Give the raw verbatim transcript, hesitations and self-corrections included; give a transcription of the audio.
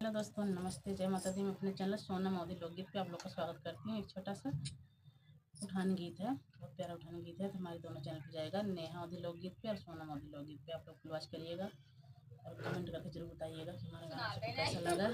हेलो दोस्तों, नमस्ते, जय माता दी। मैं अपने चैनल सोनम अवधी लोकगीत पे आप लोग का स्वागत करती हूँ। एक छोटा सा उठान गीत है, बहुत प्यारा उठान गीत है, तो हमारे दोनों चैनल पे जाएगा, नेहा अवधी लोकगीत पे और सोनम अवधी लोकगीत पे। आप लोग फुल वॉच करिएगा और कमेंट करके जरूर बताइएगा कि हमारा गाना आप सबको कैसा लगा।